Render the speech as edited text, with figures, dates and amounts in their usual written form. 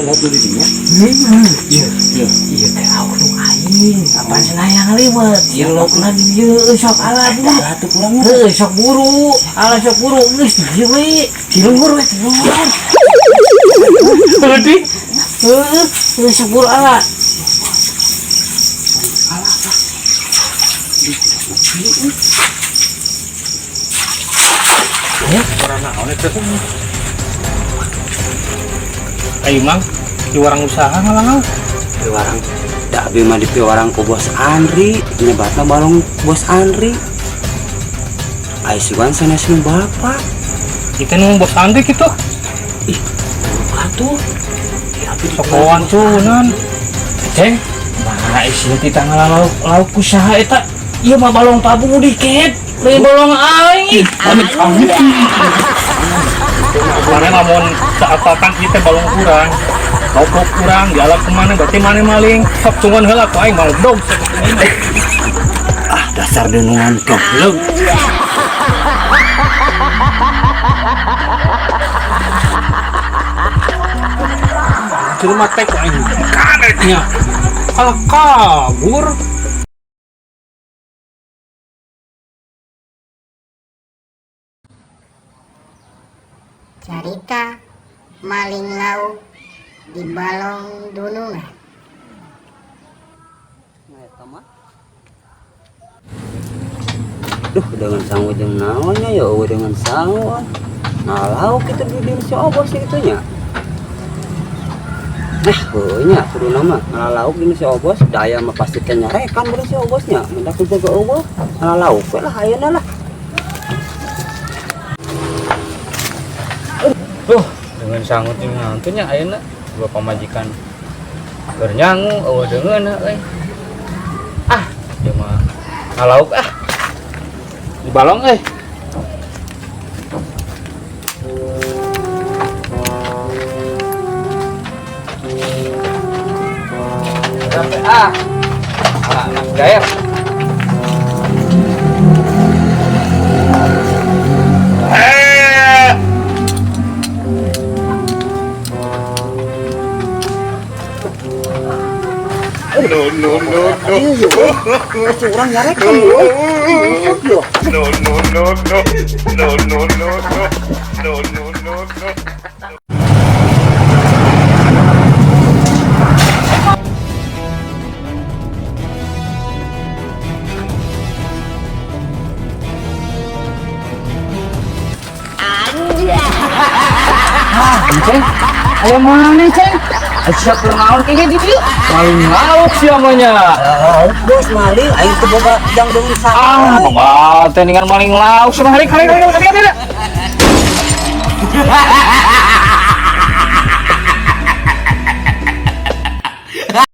Lauk di dinya. Iya, iya, iya teh awak nu aing. Apaan cenah liwet? Ieu lauk lagi ieu sok ala bu. Lah tuh kurang mah. Heuh, sok buru. Ala sok buru geus di dieu we. Di luhur we, di luhur. Leutik. Heuh, geus sok buru ala. Orang naon eta teh? Ayo mang, di warang usaha ngalang. Piwarang. Da abi mah di piwarang ku Bos Andri, nyebatna balong Bos Andri. Ai sugan sanes nu bapak. Kita nu Bos Andri kitu. Ih, atuh. Di abi di Sokoan cunan. Ceng, nah isina kita ngalang lauk lauk usaha eta. Ieu mah balong Pak Budi ket. Lain balong aing. Amit amit. Kemarin lamun seapakan kita balong kurang. Lauk kurang, dialap kemana berarti mana maling. Sok tungguan heula ku aing maling dog. Ah, dasar denungan goblok. Jelema teh ku aing karetnya. Kalah kabur. Carita maling lauk di balong dunungan. Duh, dengan sangu jeung naonnya ya eueuh dengan sangu. Nah, lauk itu di diri si Obos gitu nya. Nah, heueuh nya kuduna mah ngala lauk di si Obos, daya mah pasti teh nyarekan beureum si Obosnya. Mendak ku jaga eueuh, ngala lauk we lah ayeuna lah. Tuh, dengan sangut jeung naon teh nya ayeuna dua pamajikan keur nyangu eueuh deungeun euy. Ah, ieu mah ngalauk ah. Di balong euy. Sampai ah. Alah, anak gaer. No no no no. Urang nyarekan euy. No, no, no, no. No, no, no, no. No, no, no, no. Ceng, ayo mana Ceng? Siap naon kayak gitu yuk. Maling lauk siamanya. Lauk bos maling, aing teu boga jang deungeun sangu. Ah, mah teh dengan maling lauk sama hari hari hari hari.